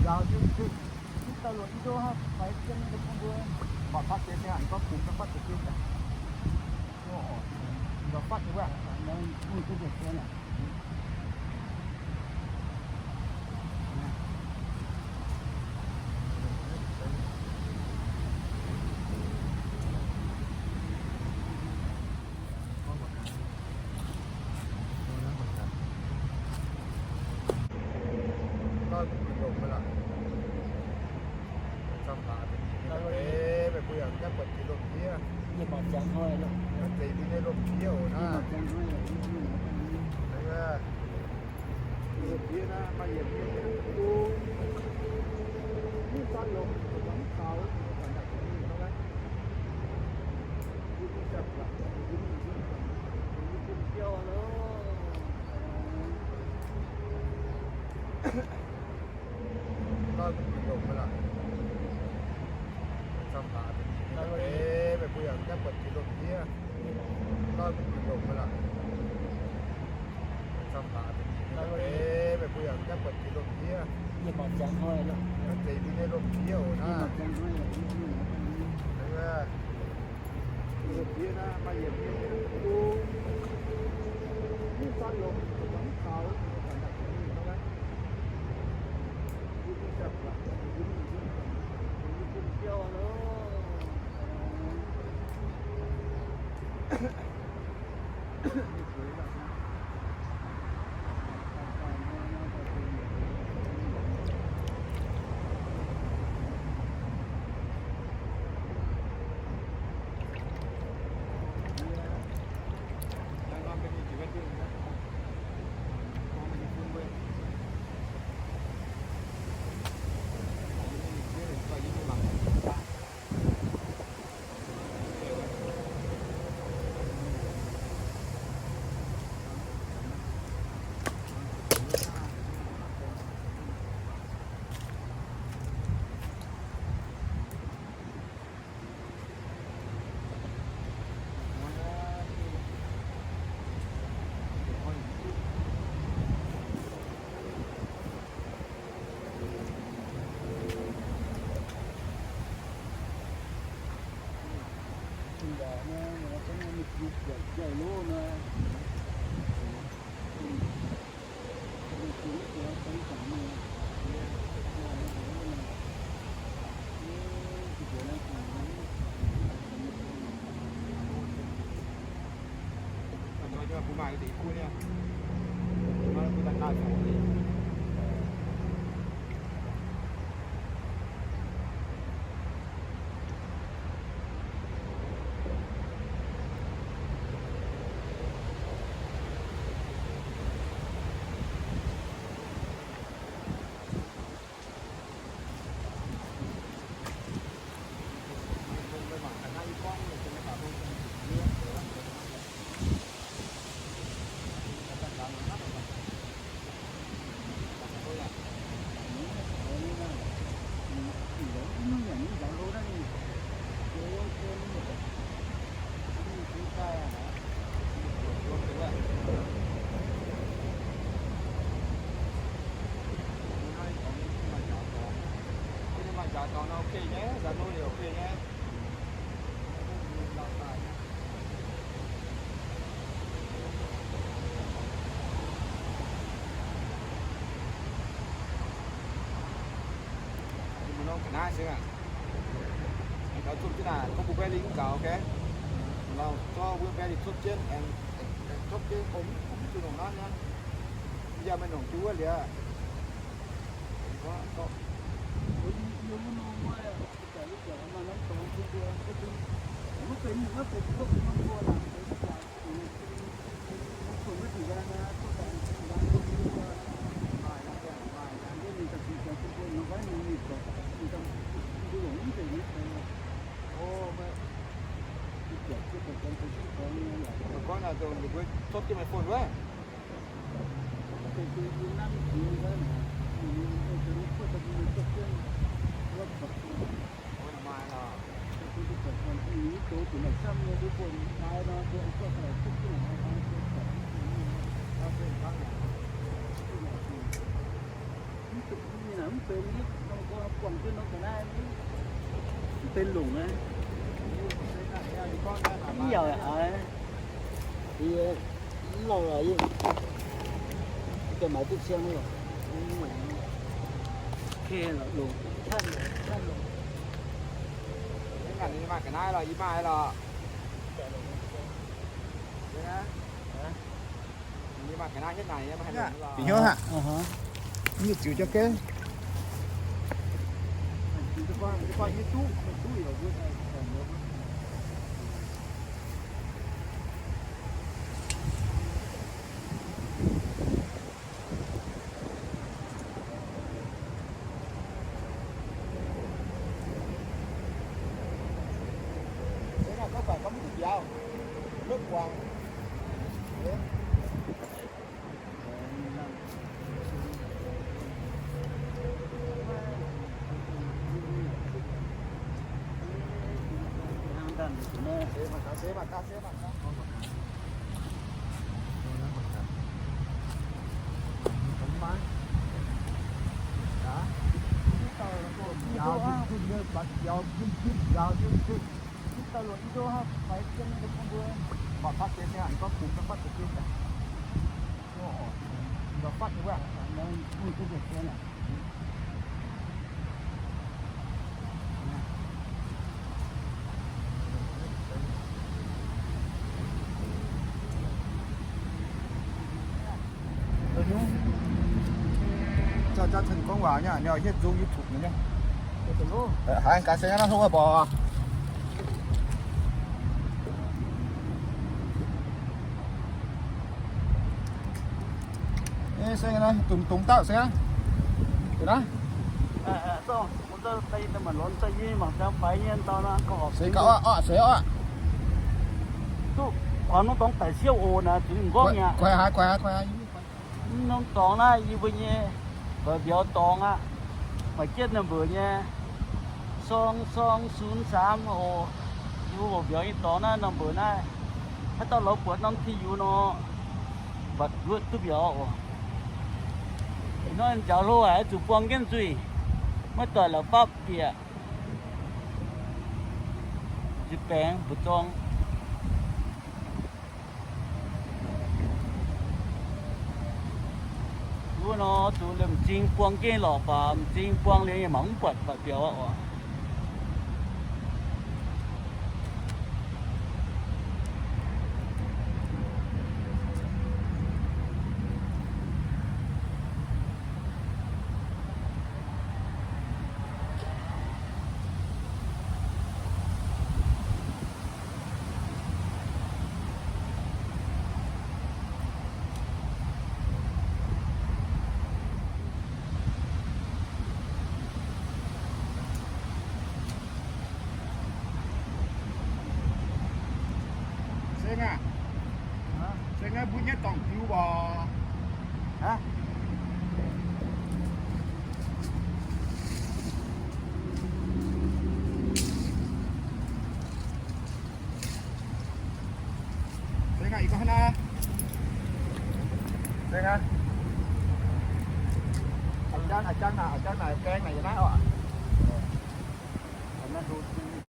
Njaaux jienv, jienv, jienv daaih longc i ndov hnangv, faix jienv nyei bun mbuo. Mv baac fatv deix se haaix gorngv bungx ga'fatv deix jienv daaih. Mbuo fatv deix wuov, bungx jienv deix jienv aqv. Maaih njaaux dorngx nor ok nyei, Zalo liouc ok nyei. Mbuo norm ga'naaiv se aqv. Aengx gaux zuqv jienv naaic, gorngv mbuo mbaeqv lingh mv gaux, ok. Lauh zorqv mbuo mbaeqv lingh cuotv jienv, aengx, aengx cuotv jienv gorngv mv zuqc nongc naaiv nyei. Yaac meih nongc jienv wuov liuz. Meih gorngv naaic dongh ninh mbuo cuotv jienv meih phone wuov. Mv benx longc aqv. Mv lauh lorqc, yie mv deix maaiz duqv cien lorqc. Longc. Maaih ga'naaiv lorqc, yie maaih lorqc. Dingc hnyouv haic. Mv ziux jauv gen. Zauh jaav cen gorngv waac nyei, ninh hietv nzung YouTube nyei. Haiz gaax se naaiv hlo borc. Se naaiv dungx dungx dauh se naaiv. Naaiv. Se gauh oc, oc, se oc. Duqv guangc norm dorngx daic siouv oc naaic, zuqc nqorngv mi'aqv. Mv norm dorngx naaiv yie mbuo nyei, mbiauz dorngx aqv. Maaih jienv number nyei, สอง สอง ศูนย์ สาม oc. Yie mbuo mbiauz nyei dorngx naaiv number naaiv, haaix dauh lorz buatc norm ที่อยู่ nor, mbatc nduov duqv mbiauz oc. Ih hnoi njaaux hlo haic, zuqc buang jienv nzuih, maiv doic la'fapv bieqc nzuih baengx mbu'zorng. Wuov nor zuqc liemh m'zing buang jienv lorqc, baac m'zing buang liuz mangc mv buatc, buatc mbiauz oc. Seng aah, seng aah, mbuo nyei dorngx diux mborqc. Seng aah, ih gorngv hnangv naaiv. Seng aah, a'jang, a'jang naaic, a'jang naaic, gaeng naaic yiem naaiv oc.